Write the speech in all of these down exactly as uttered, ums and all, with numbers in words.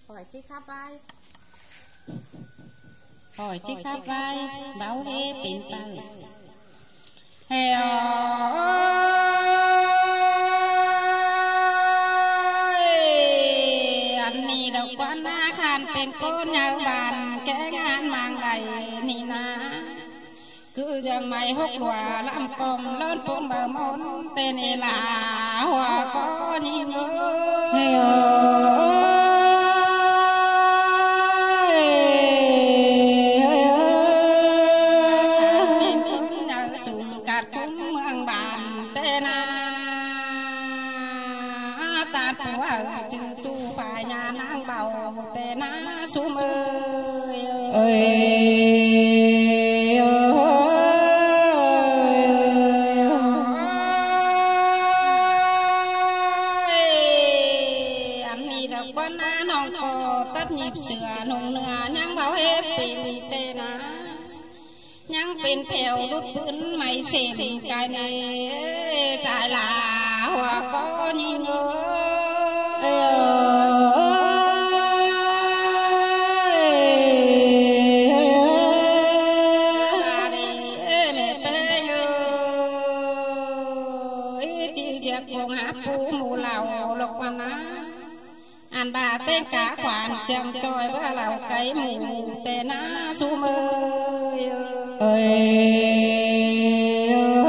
Hỏi chứ khắp vai. Hỏi chứ khắp vai, báu hế pên pau. Hê ơi, ăn ꞌnị đọc quan ꞌná khan pên ꞌcốn nháư bản kéng án mang đảy ꞌnị ꞌná. Cứ dang mai hốc lua lắm còm ꞌlớn pông báu môn tên ê lả hua có nhí ngơ. Hê ơi, hê ơi, hê ơi. Nháư sung cát cúm ꞌmướng bản tên ná. Tát pua ư chứ ꞌchu phải nhà nang báu tên ná sum ơi. Ơi, ơi, ăn ꞌnị đọc quan ꞌná ꞌnọng ꞌcọ tắt nhịp sửa nông nưa nháư báu hế pên ꞌnị tên ná. Nháư pên phèo đút bươn mai sên cai ꞌnị, sai lả hua có nhí ngơ. Ê ơi, ê ơi, ê mẹ pên ơi, ꞌchí siak cuông hák pú mu lảu lộc quan ꞌná. Ăn ꞌva tên cá khoản chăng ꞌchoi ꞌva lảu cáy mù tên ná sum ơi. Ơi, ơi,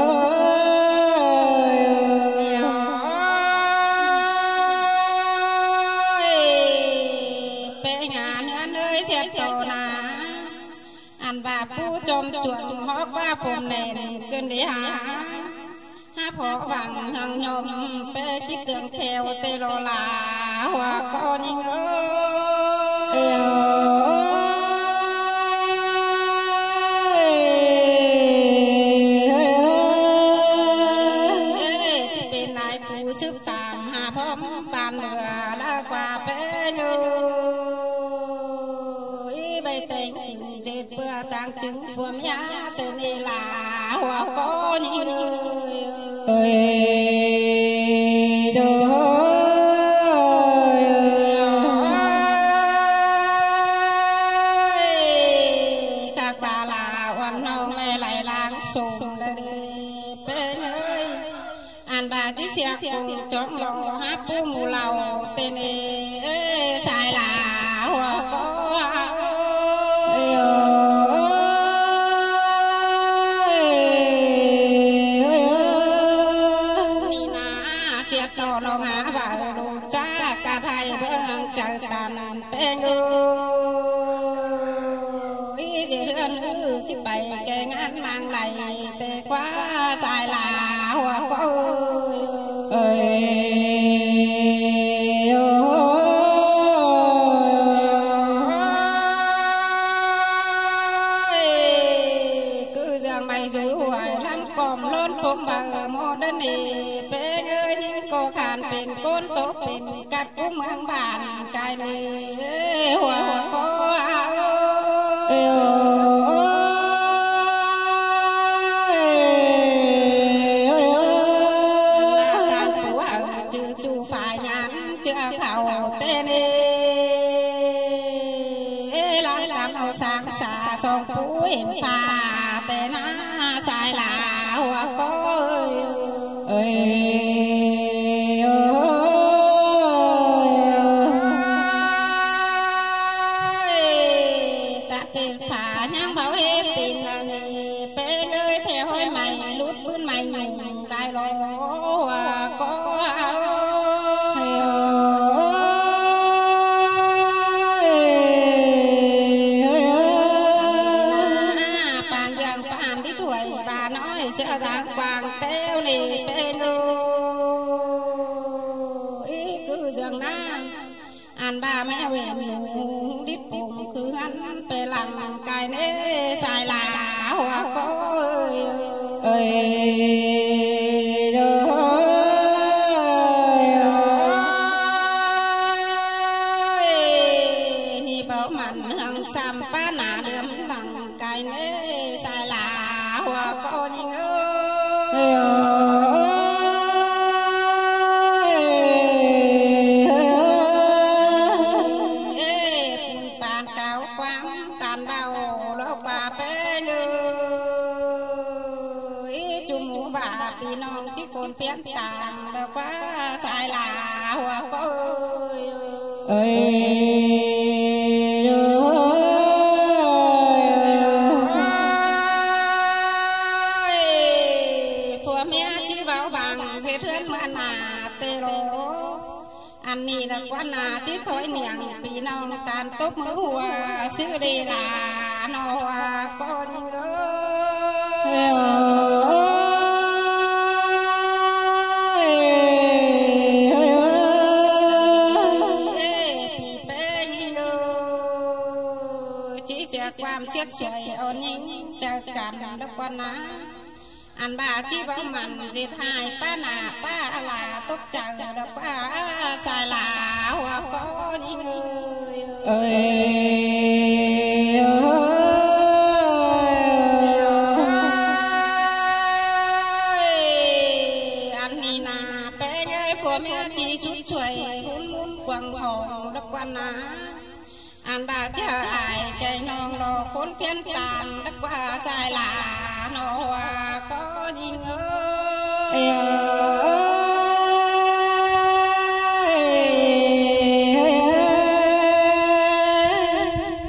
ơi, pên ngả ꞌnứa ꞌnới siak tô ná. Ăn ꞌva pú chom chuôn hók ꞌva phôm nẻn ꞌcứn đi hả. Há phó văng hăng nhôm pé kít tường kheo tê lô lả hua có nhí ngơ. Ê ơi, ê ơi, ê, ꞌchí pên lai cú súp sam há phóm ban lửa lá qua pé nhơ. Ê, bai têng ꞌnị ꞌdệt ꞌpưa tang chứng phuôm yá tên ê lả hua có nhí ngơ. Ơi, ơi, khắc ꞌva lả uôn ꞌnọng ꞌmẹ lai lang sông lơ đê pên ơi. Ăn ꞌva ꞌchí siak cuông chóng lo hák pú mu lảu tên ê, ê, sai lả hua có. Ê ơi, ơi, ơi, ơi. ꞌNị ꞌná siak tô lo ngả ꞌva lu chá cá thái bớng chau tăn pên ơi. Ôi, dễ ꞌlươn ư ꞌchí pay kéng án mang đảy, té ꞌquá sai lả hua có ơi. Ơi, ơi, cứ dang mai dú hoài lắm còm ꞌlớn pông báu môn đen ê, pên ơi, ꞌnhính ꞌcọ khan pên ꞌcốn tô pên cát cúm ꞌmướng bản cai ꞌnị hua có. Ê ơi, ê ơi, ê ơi, ê ơi. Tang pua ư chứ ꞌchu phải nhắn ꞌchưa khảu tên ê. Ê, lăng căm au sang sa song pú hên pha tên ná sai lả hua có ơi. Ơi, ơi, ơi, ta chên phá nhang báu hế pên ꞌnị, pên ơi, theo hơi mảy lút bươn mảy nhung lai lo hua có. Ơi, ơi, ơi, ơi, pang dang pang đi thuê bà nói sẽ dang quang teo ꞌnị pên ơi. Ê, cứ dang ꞌná. Ăn ꞌva ꞌmẹ ꞌvến nú đít pông khứ hăn pé lăng cai ꞌnị sai lả hua có ơi. Ơi, ơi, ơi, ꞌnị báu mẳn hăng sam pá nả đưm lăng cai ꞌnị sai lả hua có ꞌnhính ơi. Ê ơi, ê ơi, ê ơi. Ơi, phua ꞌmía ꞌchí báu bang ꞌdệt ꞌhướn ꞌmứa ꞌnạ ꞌtẹ ꞌló. Ăn ꞌnị ꞌlẹo ꞌquá ꞌnạ ꞌchí thôi niêng ꞌpi ꞌnọng ꞌtan tốc ꞌmứa hua ꞌsứ đi ꞌlạ ꞌnọ ꞌquá ꞌnị ơi. Ê, ꞌpi ꞌpéng ꞌnị ơi, ꞌchí sia ꞌquám siết suối ôn ꞌnhính chaư căn đốc ꞌquá ꞌnạ. Ăn ꞌva ꞌchí báu mẳn ꞌdệt ꞌhại ꞌpá ꞌnạ ꞌpá ꞌlạ tốc chaư đốc ꞌquá sai ꞌlạ hua ꞌquá ꞌnị ơi. Ơi, ăn ꞌnị ꞌnạ ꞌpéng ơi, phua ꞌmía ꞌchí sút suối hún hún quăng hỏng đốc ꞌquá ꞌnạ. Ăn ꞌva ꞌchí ải cay ꞌnọng ꞌló khốn phiến ꞌtan đốc ꞌquá sai ꞌlạ ꞌnọ hua ꞌquá ꞌnị ơi.